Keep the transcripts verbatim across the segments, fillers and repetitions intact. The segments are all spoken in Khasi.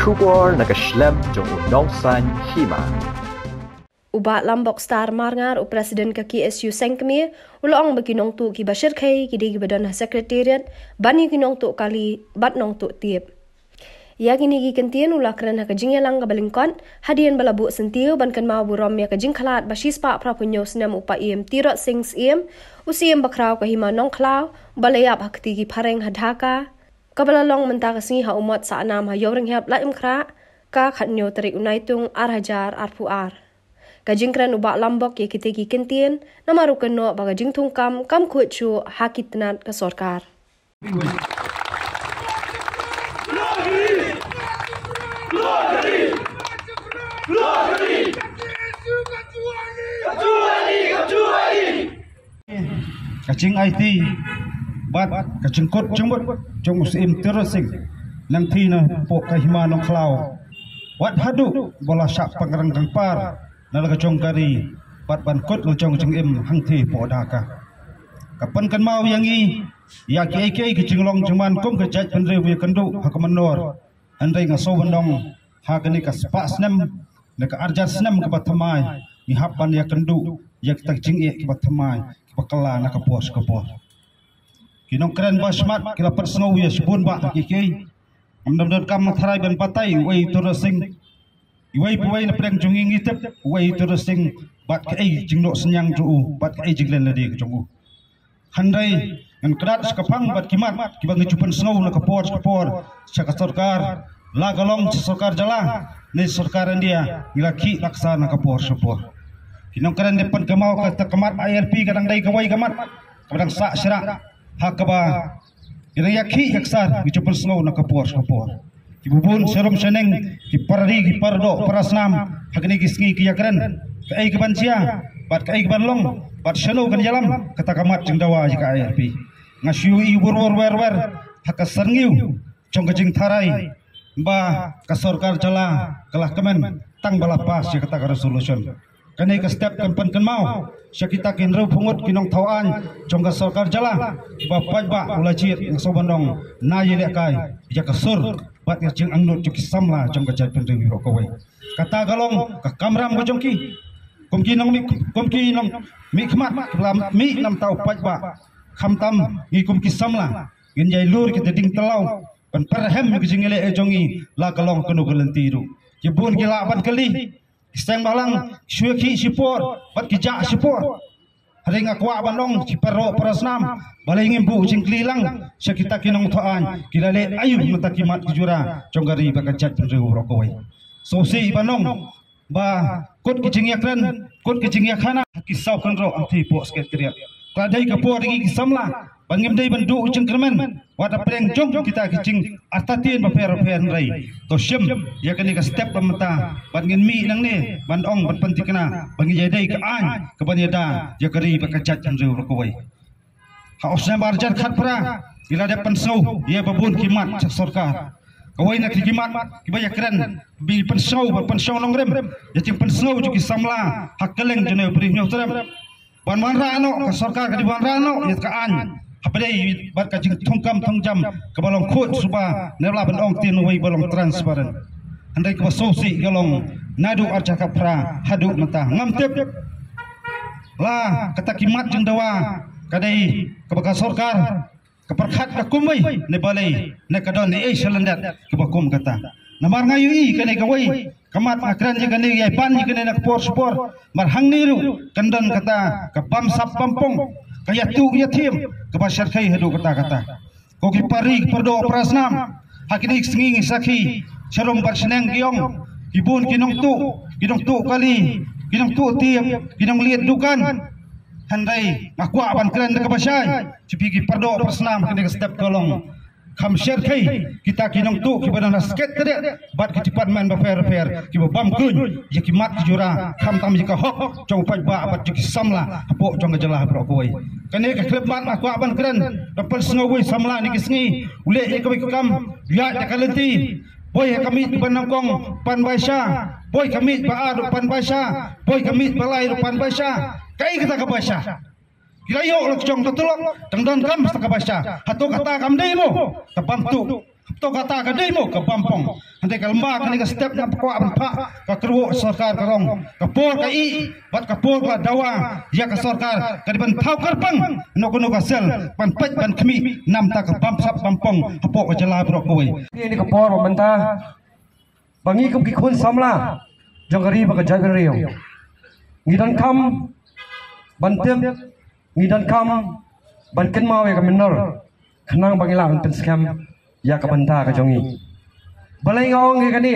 Khubor na ka shlem jong u nongsan hima. U Bah Lambok Star Marngar, u President ka K S U Sengkmie, u la ong ba ki nongtuh kiba shyrkhei ki dei kiba don ha Secretariat ban ïa ki nongtuh kali bad nongtuh tip. Ïa kine ki kyntien u la kren ha ka jingïalang kaba lyngkot hadien ba la buh syntiew ban kynmaw burom ïa ka jingkhlad ba shispah phraphew hynñiew snem u Paiem Tirot Sing Syiem, u Syiem bakhraw ka Hima Nongkhlaw, ba la ïap ha kti ki phareng ha Dhaka, kaba la long mynta ka sngi ha u Mot Sahnam ha Ïawrynghep Laitumkhrah, ka khathynñiew tarik u Naitung ar hajar arphew ar. Ka jingkren u Bah Lambok ïa kitei ki kyntien namar u kynnoh ba ka jingthungkam kam khuid shuh ha ki tnat ka sorkar. Ka jingaiti bad ka jingkut jingmut jong u Syiem Tirot Sing Nangtei na poh ka Hima Nongkhlaw, wat haduh ba la shah pyngrang kangpar na la ka jong ka ri bad ban kut la jong jingim hangtei poh Dhaka. Ka pynkynmaw ïa ngi ïa kiei kiei ki jinglong jingman kum ka jaitbynriew ïakynduh ha ka mynnor. Hynrei nga sngewbha ban ong, ha kane ka spah snem ne ka arhajar snem kaba thymmai, ngi hap ban ïakynduh ïa kita ki jingeh kiba thymmai kiba kylla na ka por sha ka por. Ki nongkren ba smat ki la pynsngew ïa shibun bah kiei kiei. Ngam donkam tharai ban batai uei u Tirot Sing, uwei pa uwei na pdeng jong ngi ngi tip uei u Tirot Sing bad kaei jingnoh synñiang jong u bad kaei jinglen lade ka jong u. Hynrei ngan kyndat sha ka phang bad ki mat kiba ngi ju pynsngew na ka por sha ka por, sha ka sorkar, la ka long sha sorkar jylla ne sorkar India, ngi la khih la ksar na ka por sha ka por. Ki nongkren dei pynkynmaw kata ka mat I R P ka dang dei kawei ka mat kaba dang sah syrah ha kaba ngi dang ïakhih ïaksar, ngi ju pynsngew na ka por sha ka por. Kiba bun sharum shaneng, ki para ri ki para doh para snam, ha kine ki sngi ki ïakren kaei kaban jia bad kaei kaban long bad shano kan ïalam kata ka mat jingdawa ïa ka I R P. Nga shu ïohi wur wur wer wer ha ka syrngiew jong ka jingtharai ba ka sorkar jylla ka la kmen tang ba la pass ïa kata ka resolution. Kane ka step kan pynkynmaw sha kita ki hynriewphew ngut ki nongthaw aiñ jong ka sorkar jylla kiba paidbah u la jied, nga sngewbha ban ong, na ïalehkai ïa ka sur bad ïa ka jingangnud jong ki samla jong ka jaitbynriew baroh kawei. Kata ka long ka kamram ka jong ki. Kum ki nongmih, kum ki nongmihkhmat kiba la mih na ka bynta u paidbah, khamtam ngi kum ki samla ngin ïai lur kita ding tlaw ban pyrhem ïa ka jingïaleh jong ngi la ka long kano ka lynti ruh. Ki bun ki lah ban kylli, ki seng bhalang shu ïakhih shipor bad ki jah shipor. Hynrei nga kwah ban ong sha ki para doh para snam, balei ngim buh jingkylli lang sha kita ki nongthaw aiñ, ki la leh aïu na kita ki mat ki jura jong ka ri bad ka jaitbynriew baroh kawei. Sngewsih ban ong ba kut ki jingïakren, kut ki jingïakhana ha ki saw kynroh hangtei poh Secretariat. Ka dei ka por ïa ngi ki samla ba ngim dei ban duh jingkyrmen wat hapdeng jong kita ki jingartatien bapher bapher, hynrei to shim ïa kane ka step ba mynta bad ngin mih nangne ban ong ban pynthikna ba ngin ïa dei ka aiñ kaban ïada ïa ka ri bad ka jaitbynriew baroh kawei. Ha u snem arhajar khatphra ngi la dep pynsngew ïa ba bun ki mat sha sorkar. Kawei na ki mat kiba ïakren, ba pynsngew, ba pynsngew nongrim ïa jingpynsngew jong ki samla ha kylleng jong une u briew Hynñiewtrep. Ban wanrah noh, ka sorkar ka dei wanrah noh ïa ka aiñ haba ïadei bad ka jingthungkam thungjam kaba long khuid suba, ne la ban ong tang uwei ba long transparent. Hynrei kaba sngewsih ka long naduh arhajar khatphra haduh mynta ngam tip la kata ki mat jingdawa ka dei kaba ka sorkar ka pyrkhat da kumwei ne balei, ne ka don ei ei shalyndet kaba kum kata. Namar nga ïohi kane kawei ka mat, nga kren ïa kane, ïa ban ïa kane na ka por sha ka por, mar hangne ruh kan don kata ka bamsap bampong, ka ïathuh ïathiem kaba shyrkhei haduh katta katta. Ko ki para ri ki para doh para snam, ha kine ki sngi ngi sakhi sharum bad shaneng ki ong, ki bun ki nongtuh, ki nongtuh kali, ki nongtuh tiep, ki nongleit dukan. Hynrei nga kwah ban kren da kaba shai sha phi ki para doh para snam, kane ka step ka long kham shyrkhei kita ki nongtuh kiba don ha Secretariat bad ki department bapher bapher kiba bam khlaiñ ïa ki mat ki jura, khamtam ïa ka hok jong u paidbah bad jong ki samla hapoh jong ka jylla baroh kawei. Kane ka khyllipmat nga kwah ban kren da pynsngew, uwei samla ne ki sngi u leh ïa kawei ka kam, ïaid da ka lynti, boi ha ka miej ba nyngkong pan baisa, boi ka miej ba ar ruh pan baisa, boi ka miej ba lai ruh pan baisa. Kaei kata ka baisa? Ki la ïoh la ka jong ka tulop, tang donkam sa ka baisa. Hato kata kam dei mo ka bam tuh? To kata ka dei mo ka bampong. Hynrei ka lamba kane ka step nga kwah ban phah ka kyrwoh sorkar ka rong. Ka por ka i bad ka por ka dawa ïa ka sorkar ka dei ban thaw kyrpang no kono ka sel ban peit ban khmih namta ka bamsap bampong hapoh ka jylla baroh kawei. Ni ka por mynta ba ngi kum ki khun samla jong ka ri bad ka jaitbynriew ngi donkam ban tip, ngi donkam ban kynmaw ïa ka mynnor khnang ba ngi lah ban pynskhem ïa ka bynta ka jong ngi. Balei nga ong ïa kane?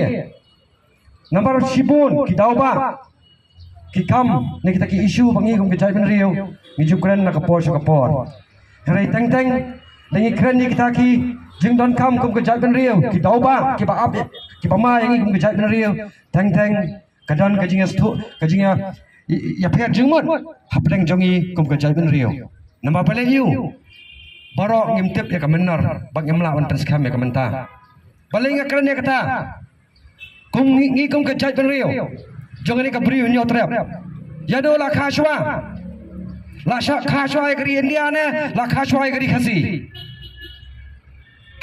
Namar shibun ki daw ba ki kam ne kita ki issue ba ngi kum ka jaitbynriew ngi ju kren na ka por sha ka por. Hynrei teng teng da ngi kren ïa kita ki jingdonkam kum ka jaitbynriew, ki daw ba ki ba ap ki ba ma ïa ngi kum ka jaitbynriew, teng teng ka don ka jingïastuh, ka jingïa ïa pher jingmut hapdeng jong ngi kum ka jaitbynriew. Namar balei ïa u baroh ngim tip ïa ka mynnor ba ngim lah ban pynskhem ïa ka mynta. Balei nga kren ïa kata? Kum ngi, ngi kum ka jaitbynriew jong ngi ka Bri Hynñiewtrep, ïa do la kha shuwa, la sha kha shuwa ïa ka ri India ne la kha shuwa ïa ka ri Khasi.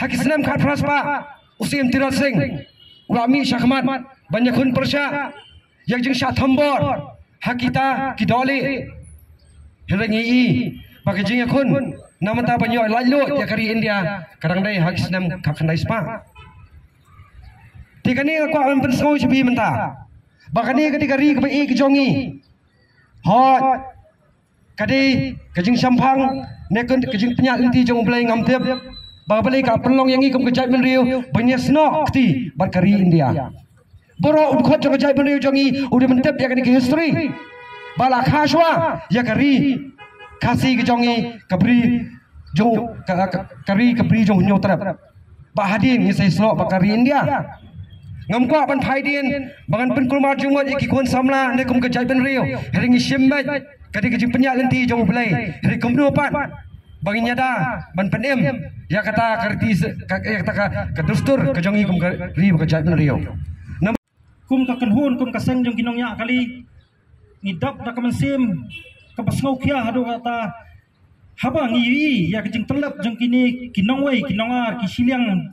Ha ki snem khatphra spah u Syiem Tirot Sing u la mih shakhmat ban ïakhun pyrshah ïa ka jingshah thombor ha kita ki dohlieh. Hynrei ngi i ba ka jingïakhun namar ta ban ïoh laitluid ïa ka ri India ka dang dei ha ki snem khatkhyndai spah. Te kane nga kwah ban pynsngew sha phi mynta ba kane ka dei ka ri kaba ïeit ka jong ngi. Hooid, ka dei ka jingshemphang ne ka jingpynïaid lynti jong U Blei ngam tip ba balei ka pynlong ïa ngi kum ka jaitbynriew ban ïasnoh kti bad ka ri India. Baroh u dkhot jong ka jaitbynriew jong ngi u dei ban tip ïa kane ka history ba la kha shuwa ïa ka ri Khasi ka jong ngi, ka Bri jong ka, ka, ka ri ka Bri jong Hynñiewtrep. Ba hadien ngi sa ïasnoh bad ka ri India. Ngam kwah ban phai dien ba ngan pynkulmar jingmut ïa ki khun samla ne kum ka jaitbynriew. Hynrei ngi shim beit ka dei ka jingpynïaid lynti jong U Blei. Hynrei kumno pat ba ngin ïada ban pynim ïa kata ka riti se-, ka, ïa kata ka, ka dustur ka jong ngi kum ka ri bad ka jaitbynriew. Kum ka kynhun, kum ka seng jong ki nongñiah kali, ngi dap da ka mynsiem kaba sngewkhia haduh katta haba ngi ïohi ïa ka jingtyllep jong kine ki nongwei, ki nongar, ki shiliang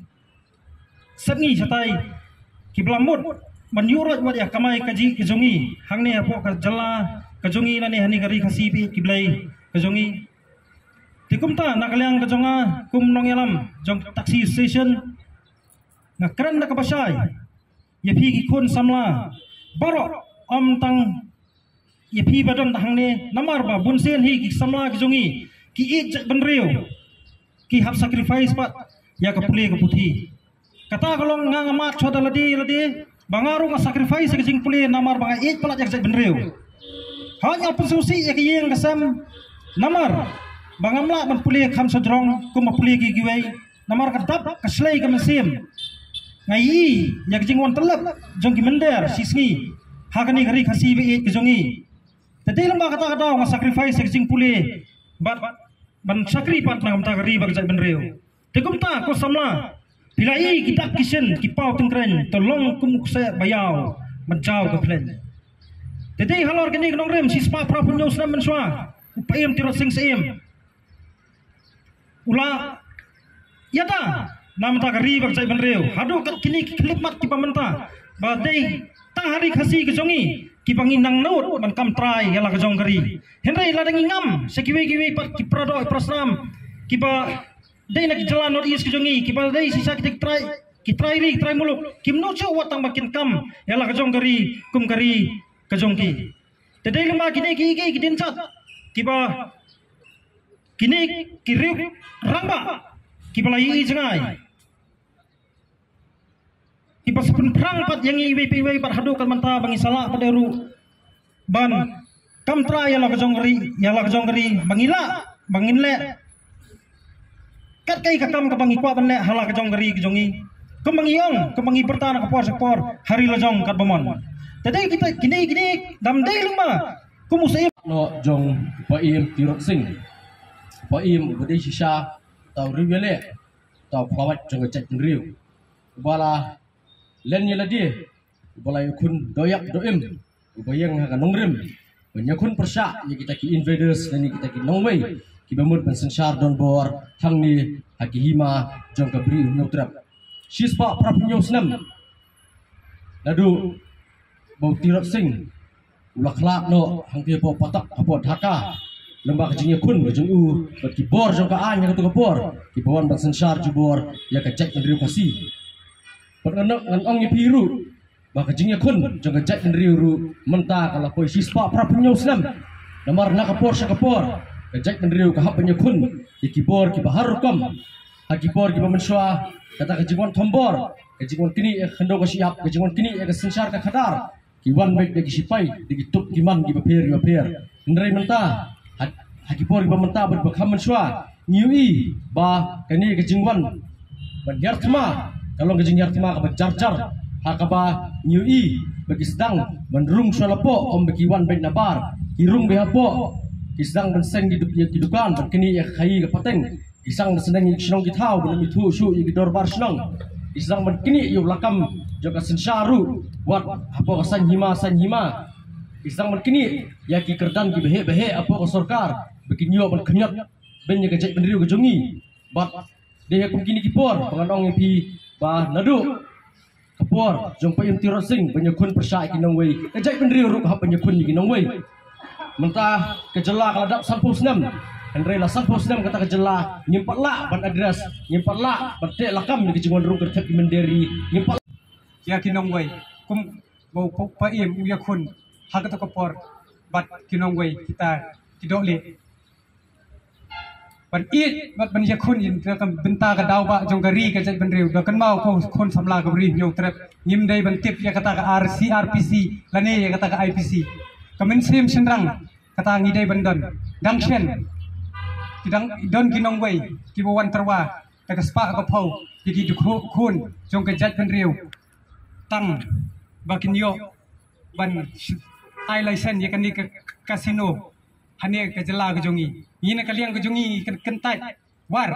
sepngi shatai kiba la mut ban ïuhroit wat ïa ka kamai kajih ka jong ngi hangne hapoh ka jylla ka jong ngi lane hane ka ri Khasi ba ïeit ki blei ka jong ngi. Te kumta na ka liang ka jong nga kum nongïalam jong Taxi Association, nga kren da kaba shai ïa phi ki khun samla baroh, ym tang ïa phi ba don hangne, namar ba bunsien hi ki samla ki jong ngi ki ïeit jaitbynriew, ki hap sacrifice pat ïa ka pule ka puthi. Kata ka long nga nga mad shuwa da lade lade ba nga ruh nga sacrifice ïa ka jingpule namar ba nga ïeit palat ïa ka jaitbynriew. Hooid nga pynsngewsih ïa ka ïing ka sem namar ba ngam lah ban pule kham shajrong kumba pule ki kiwei. Namar ka dap ka shlei ka mynsiem nga ïohi ïa ka jingwan tyllep jong ki mynder shisngi ha kane ka ri Khasi ba ïeit ka jong ngi. Te dei lyngba kata ka daw nga sacrifice ïa ka jingpule bad ban shakri pat na ka bynta ka ri bad ka jaitbynriew. Te kumta ko samla, phi la i ki dak ki shin ki paw tyngkreiñ, to long kum u kseh ba ïaw ban jaw ka phleiñ. Te dei halor kane ka nongrim shispah phraphew hynñiew snem mynshuwa u Paiem Tirot Sing Syiem u la ïada na bynta ka ri bad ka jaitbynriew. Haduh kat kine ki khyllipmat kiba mynta ba dei tang ha ri Khasi ka jong ngi kiba ngi nang nud ban kam trai ïa la ka jong ka ri. Hynrei lada ngi ngam sha kiwei kiwei pat ki para doh para snam kiba dei na ki jylla North East ka jong ngi kiba dei shisha kita ki trai, ki trai ri, ki trai muluk, kim nud shuh wat tang ba kin kam ïa la ka jong ka ri kum ka ri ka jong ki. Te dei lyngba kine ki, ki, ki dienjat kiba kine ki riew rangbah kiba la ïohi jngai, kiba sa pynphrang pat ïa ngi iwei pa iwei bad haduh ka mynta ba ngi sa lah pat ruh ban kam trai ïa la ka jong ka ri, ïa la ka jong ka ri ba ngi lah ba ngin leh kat kaei ka kam kaba ngi kwah ban leh ha la ka jong ka ri ka jong ngi. Kumba ngi ong, kumba ngi pyrta na ka por sha ka por, ha ri la jong katba mon. Te dei kita kine kine dam dei lyngba kum u Syiem noh jong Paiem Tirot Sing. Paiem uba dei shisha uta u riewïaleh, uta u phlawait jong ka jaitbynriew, uba la len ïa lade, uba la ïakhun dohïap dohim, uba ïeng ha ka nongrim ban ïakhun pyrshah ïa kita ki invaders lane kita ki nongwei kiba mut ban synshar donbor hangne ha ki hima jong ka Bri u Hynñiewtrep. shispah phraphew snem naduh ba u Tirot Sing u la khlad noh hangtei hapoh Patak, hapoh Dhaka, lyngba ka jingïakhun ka jong u bad ki bor jong ka aiñ ha kato ka por, kiba wan ban synshar jubor ïa ka jaitbynriew Khasi. Bad ngan, ngan ong ïa phi ruh ba ka jingïakhun jong ka jaitbynriew ruh mynta ka la poi shispah phraphew snem. Namar na ka por sha ka por ka jaitbynriew ka hap ban ïakhun ïa ki bor kiba har rukom. Ha ki por kiba mynshuwa, kata ka jingwan thombor, ka jingwan knieh ïa ka khyndew ka shyiap, ka jingwan knieh ïa ka synshar ka khadar, ki wan beit da ki shipai, da ki tup ki man kiba pher kiba pher. Hynrei mynta, ha, ha ki por kiba mynta bad ba kham mynshuwa, ngi ïohi ba kane ka jingwan ban hiar thma ka long ka jinghiar thma kaba jar jar, ha kaba ngi ïohi ba ki sdang ban rung shuwa lapoh, ym ba ki wan beit nabar. Ki rung beit hapoh, ki sdang ban seng ki du-, ïa ki dukan, ban knieh ïa ka khaïi ka pateng. Ki sdang ban seng ïa ki shnong ki thaw, ban ym ithuh shuh ïa ki dorbar shnong. Ki sdang ban knieh ïa u lakam jong ka synshar ruh, wat hapoh ka saiñ hima saiñ hima. Ki sdang ban knieh ïa ki kyrdan kiba heh ba heh hapoh ka sorkar, ba kin ïoh ban khñiot beiñ ïa ka jaitbynriew ka jong ngi. Bad dei ha kum kine ki por ba ngan ong ïa phi ba naduh ka por jong Paiem Tirot Sing ban ïakhun pyrshah ïa ki nongwei, ka jaitbynriew ruh ka hap ban ïakhun ïa ki nongwei. Mynta ka jylla ka la dap sanphew snem, hynrei la sanphew snem kata ka jylla ngim pat lah ban address, ngim pat lah ban teh lakam ïa ka jingwan rung kyrthep ki mynder ri, ngim pat ïa ki nongwei kum ba u Paiem u ïakhun ha kato ka por bad ki nongwei kita ki dohlieh. Ban ïeit bad ban ïakhun ïa ka bynta ka daw ba jong ka ri ka jaitbynriew, da kynmaw ko khun samla ka Bri Hynñiewtrep, ngim dei ban tip ïa kata ka R C R P C lane ïa kata ka I P C. Ka mynsiem shynrang kata ngi dei ban don. Dang shen ki dang don ki nongwei kiba wan tyrwa da ka spah ka phew ïa ki dkhot khun jong ka jaitbynriew, tang ba kin ïoh ban ai license ïa kane ka casino hane ka jylla ka jong ngi. Ngi na ka liang ka jong ngi ngi kyn-, kyntait war.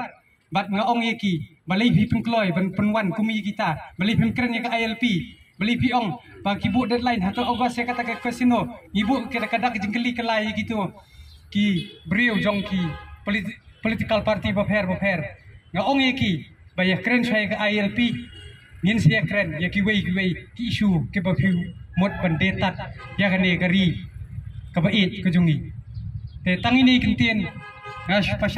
Bad nga ong ïa ki, balei phi pynkloi ban pynwan kum ïa kita, balei phim kren ïa ka I L P, balei phi ong ba ki buh deadline ha ka August ïa kata ka casino. Ngi buh ka, ka dak jingkylli kylla ïa kito ki briew jong ki polit-, political party bapher bapher. Nga ong ïa ki ba ïa kren shuwa ïa ka I L P, ngin sa ïa kren ïa kiwei kiwei ki issue kiba phi mut ban dei tad ïa kane ka ri kaba ïeit ka jong ngi. Te tang ine i kyntien nga shu pasa